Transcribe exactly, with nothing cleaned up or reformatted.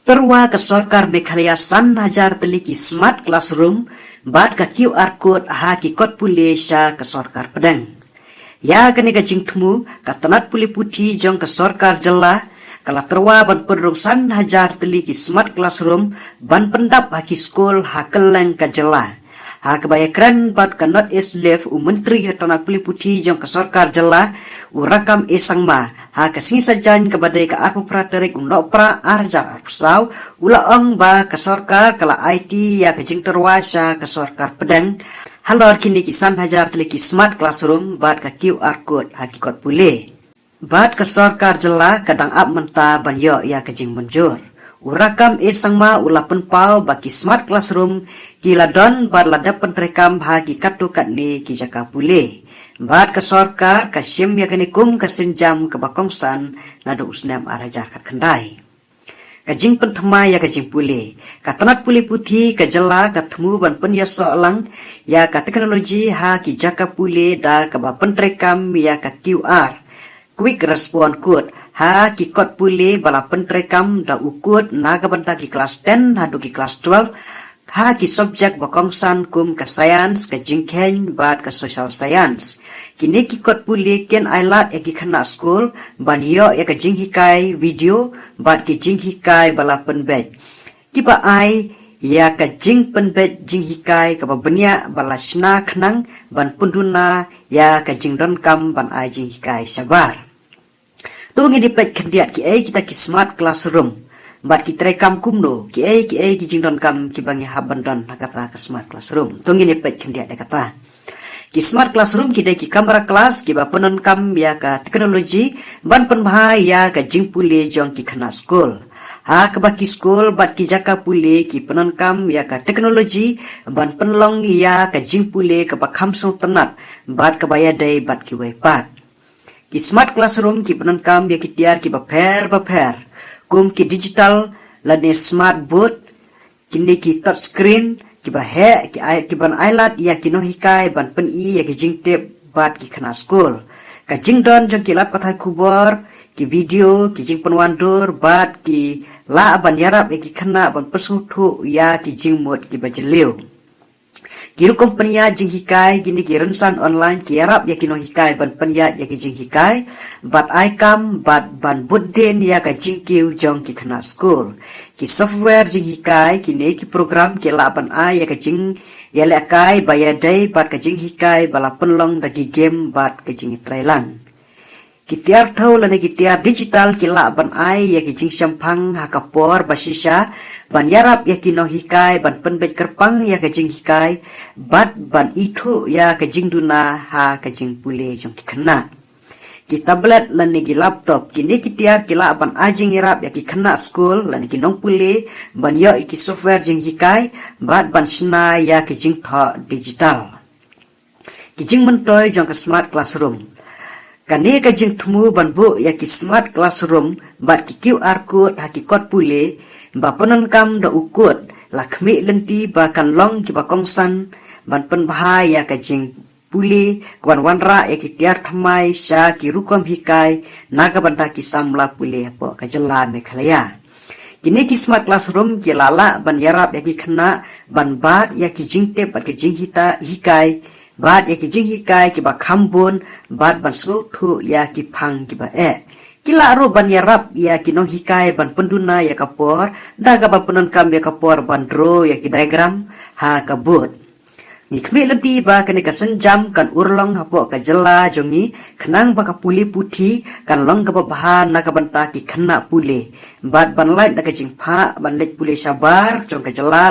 Tyrwa ka sorkar Meghalaya san hajar tylli ki smart classroom bad ka QR code ha ki kot pule sha ka sorkar pdeng. Ïa kane ka jingthmu, ka tnat pule puthi jong ka sorkar jylla ka la tyrwa ban pynrung san hajar tylli ki smart classroom ban pyndap ha ki skul ha kylleng ka jylla. Ha kaba ïakren bad ka North East Live, u Myntri ka tnat pule puthi jong ka sorkar jylla, u Rakkam A Sangma, ha ka sngi Saitjaiñ kaba dei ka arphew phra tarik u Nohprah ar hajar arphew saw, u la ong ba ka sorkar ka la aiti ïa ka jingtyrwa sha ka sorkar pdeng halor kine ki san hajar tylli ki smart classroom bad ka QR code ha ki kot pule. Bad ka sorkar jylla ka dang ap mynta ban ïoh ïa ka jingmynjur. U Rakkam A Sangma u la pynpaw ba ki smart classroom ki la don bad la dep pyntreikam ha ki katto katne ki jaka pule. Bad ka sorkar ka shim ïa kane kum ka sienjam kaba kongsan naduh u snem ar hajar khatkhyndai. Ka jingpynthymmai ïa ka jingpule. Ka tnat pule puthi ka jylla ka thmu ban pynïasoh lang ïa ka teknoloji ha ki jaka pule da kaba pyntreikam ïa ka QR, Quick Response Code, ha ki kot pule ba la pyntreikam da u code na ka bynta ki klas ten haduh ki klas twelve, ha ki subject ba kongsan kum ka science, ka jingkheiñ bad ka social science. Kine ki kot pule kin ailad ïa ki khynnah skul ban ïoh ïa ka jinghikai video bad ki jinghikai ba la pynbeit, kiba ai ïa ka jingpynbeit jinghikai kaba bniah ba la shna khnang ban pynduna ïa ka jingdonkam ban ai jinghikai shabar. To ngin ïa peit khyndiat kiei kita ki smart classroom bad ki treikam kumno, kiei kiei ki jingdonkam kiba ngi hap ban don ha kata ka smart classroom. To ngin ïa peit khyndiat ïa kata. Ki smart classroom ki dei ki kamra klas kiba pyndonkam ïa ka teknoloji ban pynbha ïa ka jingpule jong ki khynnah skul. Ha kaba ki skul bad ki jaka pule ki pyndonkam ïa ka teknoloji ban pynlong ïa ka jingpule kaba kham sngewtynnat bad kaba ïadei bad kiwei pat. Ki smart classroom ki pyndonkam ïa ki tiar kiba pher bapher, kum ki digital lane smart board, kine ki touch screen kiba heh, ki ai, ki ban ailad ïa ki nonghikai ban pyni ïa ki jingtip bad ki khynnah skul. Ka jingdon jong ki lad pathai khubor, ki video, ki jingpynwandur bad ki lah ban ïarap ïa ki khynnah ban pynsngewthuh ïa ki jingmut kiba jylliew. Ki rukom pynïaid jinghikai, kine ki rynsan online ki ïarap ïa ki nonghikai ban pynïaid ïa ki jinghikai bad ai kam bad ban bud dien ïa ka jingkiew jong ki khynnah skul. Ki software jinghikai, kine ki program ki lah ban ai ïa ka jingïalehkai ba ïadei bad ka jinghikai ba la pynlong da ki game bad ka jingïatreilang. Ki tiar thew lane ki tiar digital ki lah ban ai ïa ki jingshemphang ha ka por ba shisha ban ïarap ïa ki nonghikai ban pynbeit kyrpang ïa ka jinghikai bad ban ithuh ïa ka jingduna ha ka jingpule jong ki khynnah. Ki tablet lane ki laptop, kine ki tiar ki lah ban ai jingïarap ïa ki khynnah skul lane ki nongpule ban ïoh ïa ki software jinghikai bad ban shna ïa ki jingthoh digital. Ki jingmyntoi jong ka smart classroom. Kane ka jingthmu ban buh ïa ki smart classroom bad ki QR code ha ki kot pule ba pyndonkam da u code la khmih lynti ba kan long kiba kongsan ban pynbha ïa ka jingpule, ka ban wanrah ïa ki tiar thymmai sha ki rukom hikai na ka bynta ki samla pule hapoh ka jylla Meghalaya. Kine ki smart classroom ki la lah ban ïarap ïa ki khynnah ban bat ïa ki jingtip bad ki jinghikai, bat ïa ki jinghikai kiba kham bun bad ban sngewthuh ïa ki phang kiba eh. Ki lah ruh ban ïarap ïa ki nonghikai ban pynduna ïa ka por da kaba pyndonkam ïa ka por ban draw ïa ki diagram ha ka board. Ngi khmih lynti ba kane ka sienjam kan urlong hapoh ka jylla jong ngi khnang ba ka pule puthi kan long kaba bha na ka bynta ki khynnah pule bad ban lait na ka jingphah ban leit pule shabar jong ka jylla